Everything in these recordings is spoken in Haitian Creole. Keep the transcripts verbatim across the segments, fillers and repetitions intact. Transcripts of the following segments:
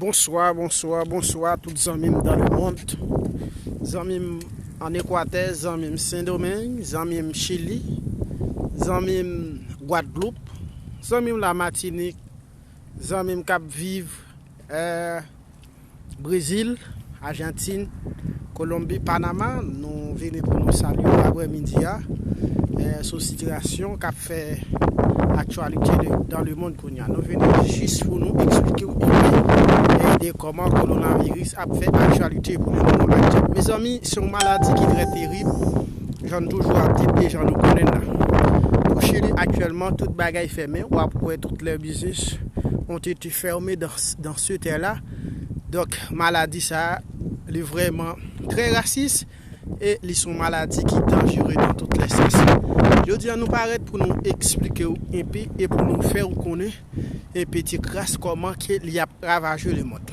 Bonswa, bonswa, bonswa tout zanmi m dans le monde. Zanmi m ann Ekwatè, zanmi m Sendomeng, zanmi m Chili, zanmi m Gwadloup, zanmi m Lamatinik, zanmi m k ap viv, eh, Brezil, Ajantin, Kolonbi, Panama. Nou vini pou nou salye w aprèmidi a, eh, sou sitiyasyon k ap fè aktyalite de, dans le monde kounye a. Nou vini jis pou nou eksplike w enpe, eh, de kòman kowonaviris ap fè aktyalite pou le moman aktyèl. Mezanmi, se yon maladi ki trè terib, jan n toujou ap di l e jan nou konnen l la. Pou Chili, aktyèlman, tout bagay fèmen. W ap wè tout lè biznis ont été fermés dans, dans ce terre-là. Donk, maladi sa a, li vrèman trè rasis e li se yon maladi ki danjere nan tout lè sans. Jodi a, nou parèt pou nou eksplike w enpe e pou nou fè w konnen enpe ti kras kòman ke li ap ravaje lemonn.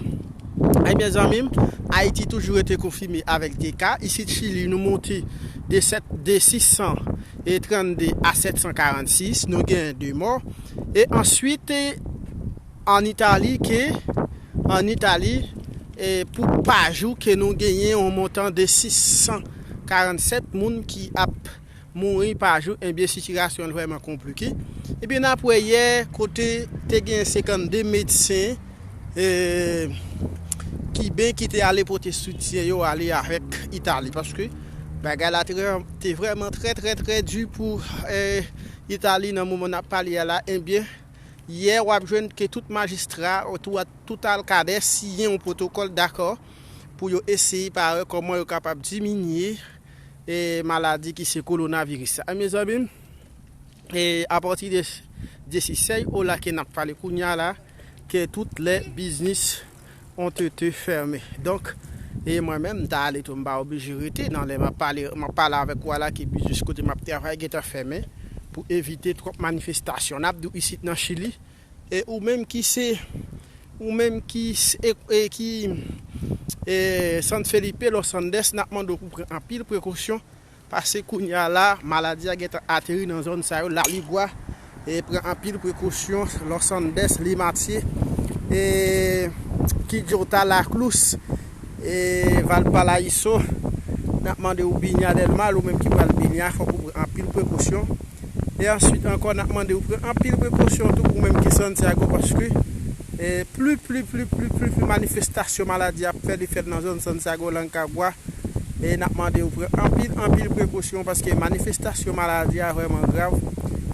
Ebyen, zanmi m, Ayiti toujou rete konfime avèk de ka. Isit Chili, nou monte de sèt, de sis san trannde a sèt san karannsis, nou genyen de mò. E answit, ann Itali ke, ann Itali, e pou pa jou ke nou genyen yon montan de sis san karannsèt moun ki ap mouri pa jou, ebyen, sitiyasyon an vrèman konplike. Ebyen, n ap wè yè, kote te gen senkannde medsen, e, kiben ki te ale pote soutyen yo ale avèk Itali, paske bagay la te, te vrèman trè, trè, trè di pou, e, Itali nan moman n ap pale a la. Ebyen, yè, w ap jwenn ke tout majistra, tout, tout alkadè siyen yon pwotokòl dakò pou yo eseye pa wè kòman yo kapab diminye, e, maladi ki se kowonaviris sa. E, mezanmi, e, apati de, de sèt, o la ke n ap pale kounye a la, ke tout lè biznis ont été fermés. Donk, e mwen menm, m ta ale tou, m pa oblije rete. Nan lè m ap pale, m ap pale avèk ou a la, ke biznis kote m ap travay gentan fèmen pou evite twòp manifestasyon. N ap di w isit nan Chili, e ou menm ki se, ou menm ki se, e, e ki, e, San Felipe, Los Andes, n ap mande w pou pran anpil prekosyon, paske kounye a la, maladi a gentan ateri nan zòn sa yo, Laligwa, e pran anpil prekosyon, Los Andes, Limatye, e Quillota, La Cruz, e Valparaíso. N ap mande w Viña del Mar, ou menm ki pral Viña, fòk ou pran anpil prekosyon. E answit ankò, n ap mande w pran anpil prekosyon tou, ou menm ki Santiago, paske, e, pli, pli, pli, pli, pli, pli manifestasyon maladi ap fè, li fèt nan zòn Santiago, Rancagua. E n ap mande w pran anpil, anpil prekosyon, paske manifestasyon maladi a vrèman grav.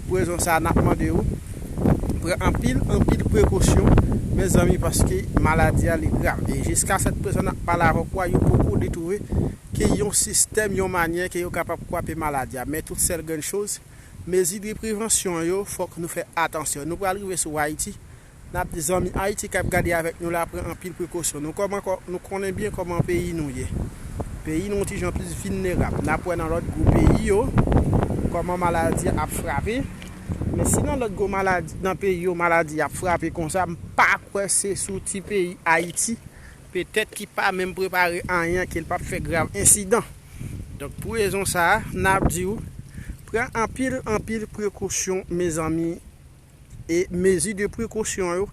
Pou rezon sa a, n ap mande w pran anpil, anpil prekosyon, mezanmi, paske maladi a, li grav. E jiskaprezan n ap pale avèk ou a, yo poko detwouve ke yon sistèm, yon manyè ke yo kapab kwape maladi a. Men tout sèl grenn choz, mezi de prevansyon yo, fòk nou fè atansyon. Nou pral rive sou Ayiti. N ap di zanmi Ayiti k ap gade avèk nou la, pran anpil prekosyon. Nou kòman, kò-, nou konnen byen kòman peyi nou ye. Peyi nou yon ti jan plis vilnerab. N ap wè nan lòt gwo peyi yo, kòman maladi a ap frape. Men si nan lòt gwo maladi, nan peyi yo, maladi ap frape konsa, m pa kwè se sou ti peyi Ayiti, petèt ki pa menm prepare anyen, ke l p ap fè grav ensidan. Donk, pou rezon sa a, n ap di w, pran anpil, anpil prekosyon, mezanmi, e mezi de prekosyon yo,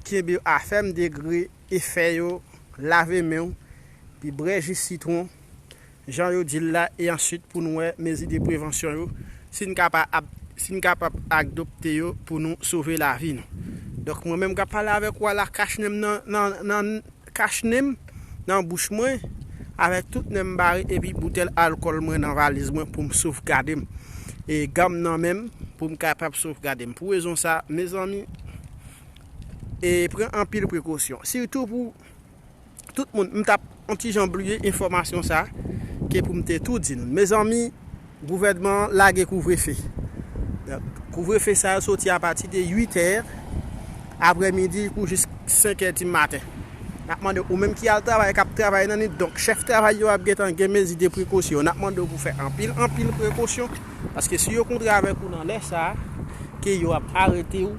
kenbe yo a fèm degre e fè yo lave men w, pi bwè ji sitwon, jan yo di l la, e answit pou nou wè mezi de prevansyon yo, si n kapab, si n kapab adopte yo pou nou sove lavi nou. Donk, mwen menm k ap pale avèk ou a la, kach nen m nan, nan, nan, kach nen m nan bouch mwen, avèk tout nen m bare, epi boutèl alkòl mwen nan valiz mwen pou m sovgade m. E gan m nan men m pou m kapab sovgade m. Pou rezon sa, mezanmi, e pran anpil prekosyon. Sitou pou tout moun, m t ap yon ti jan bliye enfòmasyon sa, ke pou m te tou di nou. Mezanmi, gouvènman an lage kouvrefe. Donk, kouvrefe sa a soti apati de uit è aprèmidi pou jis senk è di maten. N ap mande w, ou menm ki al travay, k ap travay nan nwit, donk chèf travay yo ap gentan gen mezi de prekosyon. N ap mande w pou fè anpil, anpil prekosyon, paske si yo kontre avèk ou nan lè sa a, ke yo ap arete w,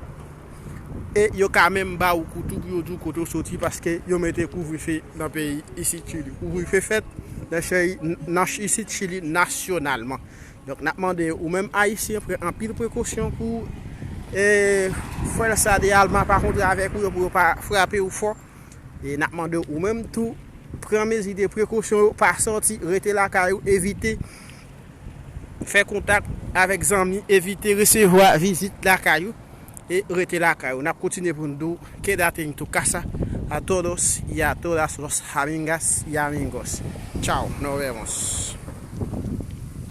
e yo ka menm ba w kou tou pou yo di w kote w soti, paske yo mete kouvrefe nan peyi isit Chili. Kouvrefe fèt nan Chili, nan ch-, isit Chili nasyonalman. Donk, n ap mande ou menm Ayisyen pran anpil prekosyon pou, e, frè sa de Alma pa kontre avèk ou yo, pou yo pa frape w fò. E n ap mande w ou menm tou, pran mezi de prekosyon yo, pa sòti, rete lakay ou, evite fè kontak avèk zanmi, evite resevwa vizit lakay ou, e rete lakay ou. N ap kontinye pou n di w, quédate en tu casa, a todos y a todas los amigos y amigos. Chao, nos vemos.